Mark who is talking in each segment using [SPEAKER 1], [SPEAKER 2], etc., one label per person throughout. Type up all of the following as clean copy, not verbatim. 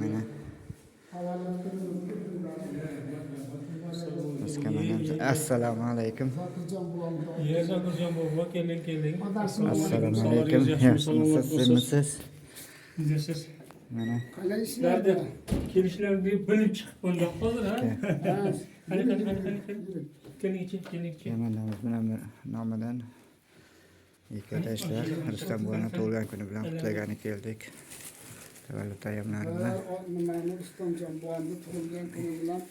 [SPEAKER 1] Mana assalomu alaykum.
[SPEAKER 2] Zokirjon bobo, keling, keling.
[SPEAKER 1] Assalomu alaykum. Yaxshimisiz, sizmisiz?
[SPEAKER 2] Siz
[SPEAKER 1] Mana
[SPEAKER 3] Qalay
[SPEAKER 2] sizlarni
[SPEAKER 3] ishlarda?
[SPEAKER 2] kelishlarini bilib chiqibman hozir, ha?
[SPEAKER 3] Ha,
[SPEAKER 2] Qani, qani, qani, qani, qani. Keling ichi, keling ichi.
[SPEAKER 1] Komandamiz bilan nomidan ikkadashlar Rustam buvani tug'ilgan kuni bilan qutlagani keldik. Tavallud ayyomlari bilan.
[SPEAKER 3] Nimani, Rustamjon buvamni tug'ilgan kuni bilan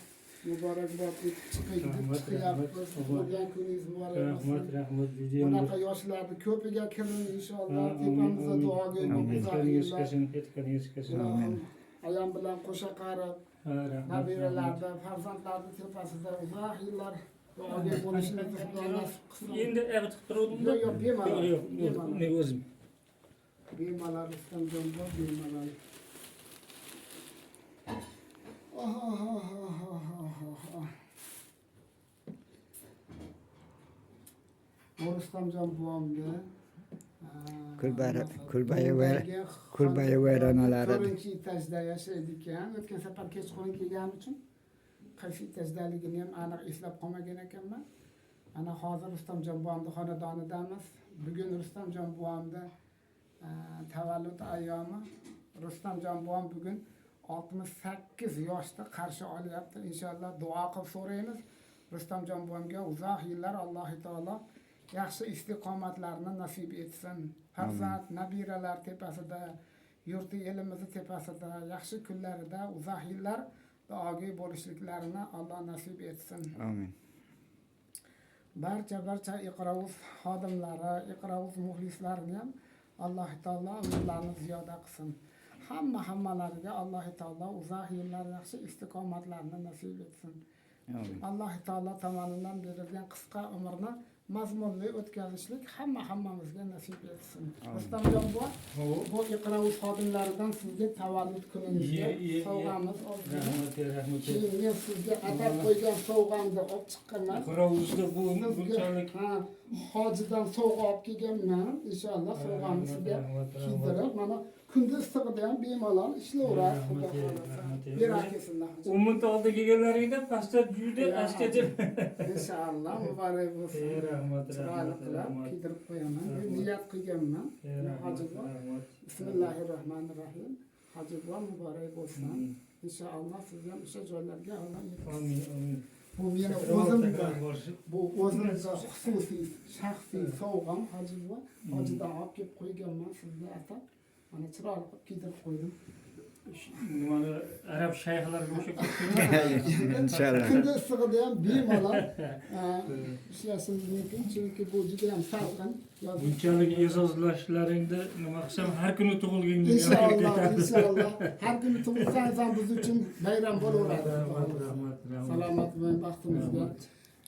[SPEAKER 3] muborakbod etib chiqing deb
[SPEAKER 2] Rahmat,
[SPEAKER 3] chiqyapmiz.
[SPEAKER 2] rahmat.
[SPEAKER 3] Tug'ilgan kuningiz muborak
[SPEAKER 2] Rahmat,
[SPEAKER 3] bo'lsin.
[SPEAKER 2] rahmat, judayam.
[SPEAKER 3] Bunaqa yoshlarni ko'piga kiring inshaalloh.
[SPEAKER 2] Ha, amin,
[SPEAKER 3] Tepamizda
[SPEAKER 2] amin.
[SPEAKER 3] duoga
[SPEAKER 1] Amin.
[SPEAKER 3] uzoq
[SPEAKER 2] Aytganingiz
[SPEAKER 3] yillar.
[SPEAKER 2] kelsin, aytganingiz kelsin.
[SPEAKER 1] Amin.
[SPEAKER 3] Ayam bilan qo'sha qarib,
[SPEAKER 2] Ha, rahmat, rahmat.
[SPEAKER 3] nabiralarni, farzandlarni tepasida uzoq yillar duoga bo'lishni Xudo nasib qilsin.
[SPEAKER 2] Endi ayaq tiqib turuvdimda.
[SPEAKER 3] Yo'q, yo'q, bemalol.
[SPEAKER 2] Yo'q, yo'q,
[SPEAKER 3] Bemalol.
[SPEAKER 2] men o'zim.
[SPEAKER 3] Bemalol, Rustamjon buva, bemalol. Oh, oh, oh, oh, oh, oh, oh. Bu Rustamjon buvamni
[SPEAKER 1] Kulbayi vayronalari.
[SPEAKER 3] To'rtinchi etajda yashaydi ekan. O'tgan safar kechqurun kelganim uchun qaysi etajdaligini ham aniq eslab qolmagan ekanman. Ana hozir Rustamjon buvamni xonadonidamiz. Bugun Rustamjon buvamni tavallud ayyomi. Rustamjon buvam bugun 68 yoshda qarshi olyapti. Inshaalloh duo qilib so'raymiz. Rustamjon buvamga uzoq yillar Alloh taolo yaxshi istiqomatlarni nasib etsin. Farzand, nabiralar tepasida, yurti elimizni tepasida, yaxshi kunlarida uzoq yillar duogo'y bo'lishliklarini Alloh nasib etsin.
[SPEAKER 1] Amin.
[SPEAKER 3] Barcha barcha Iqrauz xodimlari, Iqrauz muxlislarini ham Alloh taolo umrlarini ziyoda qilsin. Hamma hammalariga Alloh taolo uzoq yillar yaxshi istiqomatlarni nasib etsin.
[SPEAKER 1] Amin.
[SPEAKER 3] Alloh taolo tomonidan berilgan qisqa umrni mazmunli o'tkazishlik hamma hammamizga nasib etsin. Rustamjon buva, bu Iqrauz xodimlaridan sizga tavallud kuningizga
[SPEAKER 2] Ye, ye, ye.
[SPEAKER 3] sovg'amiz ozgina.
[SPEAKER 2] Rahmat, rahmat.
[SPEAKER 3] Keyin men sizga atab qo'ygan sovg'amni olib chiqqanman.
[SPEAKER 2] Qirovuzda bu
[SPEAKER 3] Sizga
[SPEAKER 2] bunchalik
[SPEAKER 3] ha, hojidan sovg'a olib kelganman. Inshaalloh sovg'amni sizga
[SPEAKER 2] Rahmat, rahmat.
[SPEAKER 3] kiydirib, mana kunda issig'ida ham bemalol ishlayverasiz, Xudo
[SPEAKER 2] Rahmat,
[SPEAKER 3] xohlasa.
[SPEAKER 2] rahmat.
[SPEAKER 3] Berakesinlar.
[SPEAKER 2] 10 minut oldin kelganlaringda pastda juda asta deb.
[SPEAKER 3] Inshaalloh muborak bo'lsin.
[SPEAKER 2] Ey, rahmat,
[SPEAKER 3] Chiroyli
[SPEAKER 2] rahmat,
[SPEAKER 3] qilib
[SPEAKER 2] rahmat.
[SPEAKER 3] kiydirib qo'yaman.
[SPEAKER 2] Rahmat.
[SPEAKER 3] Niyat qilganman.
[SPEAKER 2] Ey, rahmat,
[SPEAKER 3] Hoji buva.
[SPEAKER 2] rahmat.
[SPEAKER 3] Bismillahir rohmanir rohim. Hoji buva, muborak bo'lsin.
[SPEAKER 2] Hmm.
[SPEAKER 3] Inshaalloh siz ham o'sha joylarga Alloh yetkazsin.
[SPEAKER 2] Amin, amin.
[SPEAKER 3] Bu meni
[SPEAKER 2] Takror,
[SPEAKER 3] o'zimda
[SPEAKER 2] takror borishib.
[SPEAKER 3] bu o'zimda xususiy shaxsiy sovg'am, hoji buva. Hojidan olib kelib qo'yganman sizga atab. Mana chiroyli qilib kiydirib qo'ydim.
[SPEAKER 2] Nimani, arab shayxlariga o'xshab ketdingmi?
[SPEAKER 1] Inshaalloh.
[SPEAKER 3] Kunda issig'ida ham bemalol ishlashingiz mumkin, chunki bu juda ham salqin.
[SPEAKER 2] Bunchalik e'zozlashlaringda nima qilsam, har kuni tug'ilganga
[SPEAKER 3] Inshaalloh, inshaalloh. Har kuni tug'ilsangiz ham biz uchun bayram bo'laveradi.
[SPEAKER 2] Rahmat, rahmat, rahmat.
[SPEAKER 3] Salomat bo'ling, baxtimizga.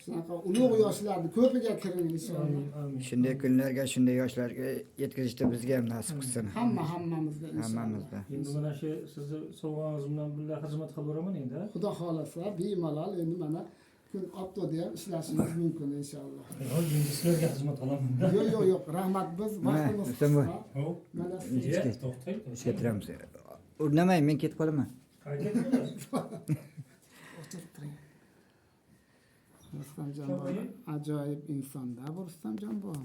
[SPEAKER 3] Shunaqa ulug' yoshlarni ko'piga kiring inshaalloh.
[SPEAKER 2] Amin, amin.
[SPEAKER 1] Shunday kunlarga, shunday yoshlarga yetkazishni bizga ham nasib qilsin.
[SPEAKER 3] Hamma hammamizga inshaalloh.
[SPEAKER 1] Hammamizda.
[SPEAKER 2] Endi mana shu sizni sovg'angiz bilan birga xizmat qilaveraman endi, ha?
[SPEAKER 3] Xudo xohlasa, bemalol endi mana kun oftobda ham ishlashimiz mumkin inshaalloh.
[SPEAKER 2] Yo'q, endi sizlarga xizmat qilaman.
[SPEAKER 3] Yo'q, yo'q, yo'q, rahmat, biz
[SPEAKER 1] Mana,
[SPEAKER 3] vaqtimiz
[SPEAKER 1] Rustam buva.
[SPEAKER 3] qisqa.
[SPEAKER 2] Hop.
[SPEAKER 3] Mana siz
[SPEAKER 2] Ye, to'xtang.
[SPEAKER 1] Ishga turamiz. Urnamang, men ketib qolaman.
[SPEAKER 2] Qayerga ketasiz?
[SPEAKER 3] O'chirib turing. Rustamjon buva ajoyib insonda bu Rustamjon buva.